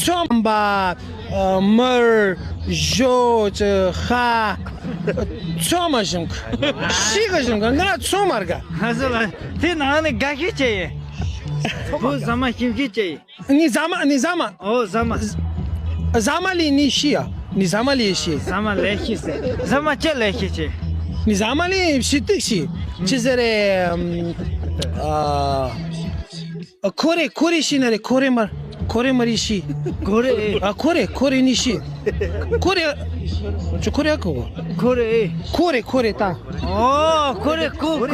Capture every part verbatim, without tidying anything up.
ཚོད་མ་པ། མར། ཞོ། ཅི། ཧ། ཚོད་མ་ཞིམ་གི། ཤི་གི་ཞིམ་གི། ང་ཚོད་མར་ག་ང་ཚོ་ལ་དེ་ནང་ནས་དགའ་ཤོས་ཅི་ཡིན། བུ་ཟ་མ་ཞིམ་ཤོས་ཅི་ཡིན། ནི་ཟ་མ། ནི་ཟ་མ། ཨོ་ཟ་མ། ཟ་མ་ལི་ནི་ཤི་ཡ། ནི་ཟ་མ་ལི་ཤི། ཟ་མ་ལི་ཤི་ཟེར། ཟ་མ་ཅི་ལི་ཤི་ཅི། ནི་ཟ་མ་ལི་ཤི་ཏིག་ཤི། ཅི་ཟེར་རེད། ཨ། ཁོ་རེ་ཁོ་རེ་ཤི་ན་རེ། ཁོ་རེ་མར། ཁོ་རེ་མར་ཤི། ཁོ་རེ། ཨ། ཁོ་རེ་ཁོ་རེ་ནི་ཤི། ཁོ་རེ། ཅི་ཁོ་རེ་ཨ་ཁོ། ཁོ་རེ། ཁོ་རེ་ཁོ་རེ་ད། ཨོ་ཁོ་རེ་ཁོ་ཁོ་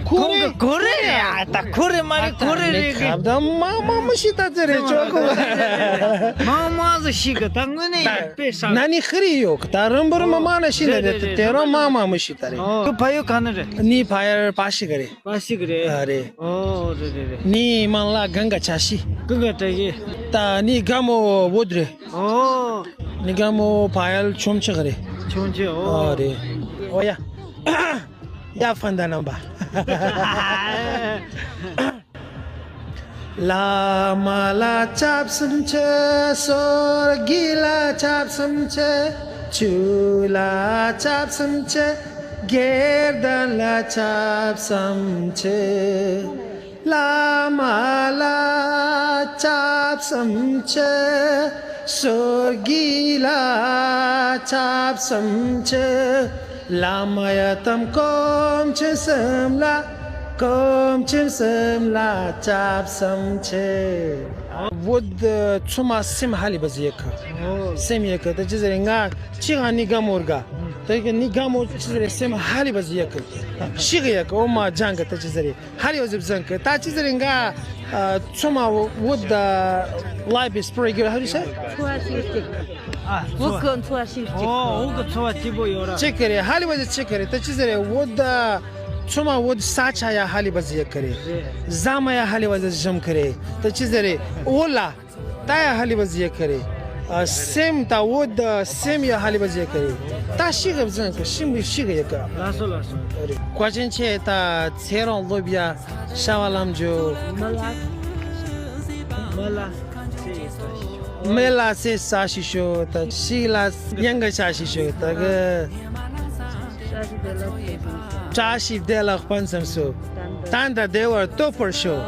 ཁོ་ཁོ་རེ་ཁོ་རེ་ཨ་ད་ཁོ་རེ་མ་རེད། ཁོ་རེ་རེད་གི། ཁབ་ད་མ་མ་མི་ཤི་ད་ཙེ་རེད་ཅོ་ཁོ། མ་མ་ཟི་ཤི་གི་ད་དངོས་གནས་ཡག་པའི་ས། ན་ནི་ཧི་རི་ཡོད་གི། ད་རིམ་པར་མ་མ་ན་ཤི་ན་རེད། དེ་རོ་མ་མ་མི་ཤི་ད་རེད། ཨོ་ཁོ་ཕ་ཡུལ་ག་ན་རེད། ནི་ཕ་ཡར་པ་ཤི་ག་རེད། པ་ཤི་གི་རེད། ཨ་རེད། ཨོ་རེད་རེད་རེད། ནི་མང་ལ་གང་ག་ཆ་ཤི། གང་ག་ཆ་ཤི། ད་ནི་ག་མོ་བོད་རེད། ཨོ། ནི་ག་མོ་ཕ་ཡལ་ཆོམ་ཆག་རེད། ཆོམ་ཆག་ཨོ། ཨ་རེད། ཨོ་ཡ། ཡ་ཕན་ད་རྣམ་པ། བླ་མ་ལ་སྐྱབས་སུ་མཆི། སོར་གི་ལ་སྐྱབས་སུ་མཆི། ཆུ་ལ་སྐྱབས་སུ་མཆི། དགེ་ལྡན་ལ་སྐྱབས་སུ་མཆི། བླ་མ་ལ་སྐྱབས་སུ་མཆི། སོར་གི་ལ་སྐྱབས་སུ་མཆི། བླ་མ་ཡ་དམ་སྐུ་མཁྱེན་གསུམ་ལ། སྐུ་མཁྱེན་གསུམ་ལ་སྐྱབས་སུ་མཆི། བོད་ཚོ་མ་སེམས་ཧ་ལས་པ་ཟིག་ཡོད་གི། སེམས་ཡོད་གི། ད་ཅི་ཟེར་ང་ཅི་ག་ནི་ག་མོར་ག་ད་གི་ནི་ག་མོ་ཅི་ཟེར་སེམས་ཧ་ལས་པ་ཟིག་ཡོད་གི། ཤི་གི་ཡོད་གི། ཨོ་མ་ཇང་གི། ད་ཅི་ཟེར། ཧ་ལས་པ་ཟིག་བཟང་གི། ད་ཅི་ཟེར་ང་ཚོ་མ་བོད་ད། Life is pretty good. How do you say? འཚོ་བ་ཞིམ་གཅིག་ཨ་འཚོ་བ། འོ་གི་འཚོ་བ་སྐྱིད་པོ་ཡོད་ར། ཅི་གི་རེད། ཧ་ལས་པ་ཟིག་ཅི་གི་རེད། ད་ཅི་ཟེར་རེད། བོད་ད་ཚོ་མ་བོད་ས་ཆ་ཡ་ཧ་ལས་པ་ཟིག་ཡོད་གི་རེད། ཟ་མ་ཡ་ཧ་ལས་པ་ཟིག་ཞིམ་གི་རེད། ད་ཅི་ཟེར་རེད། འོ་ལ་ད་ཡ་ཧ་ལས་པ་ཟིག་ཡོད་གི་རེད། ཨ་སེམས་ད་བོད་ད་སེམས་ཡ་ཧ་ལས་པ་ཟིག་ཡོད་གི་རེད། ད་ཤི་གི་བཟང་གི། ཤི་མི་ཤི་གི་ཡོད་གི། ལགས་སོ་ལགས་སོ། རེད། བཀའ་དྲིན་ཆེ། ད་ཚེ་རིང་ལོ་བརྒྱ། བྱ་བ་ལམ་འགྲོ། མི་ལ། མི་ལ། མི་ལ་ཚེ་ས་ཞིག་ཤོག་ད་ཤི་ལ་ཡང་གི་ཆ་ཞིག་ཤོག་ད་གི། བཀྲ་ཤིས་བདེ་ལེགས་ཕུན་སུམ་ཚོགས། ད་ད་བདེ་བར་སྟོད་པར་ཤོག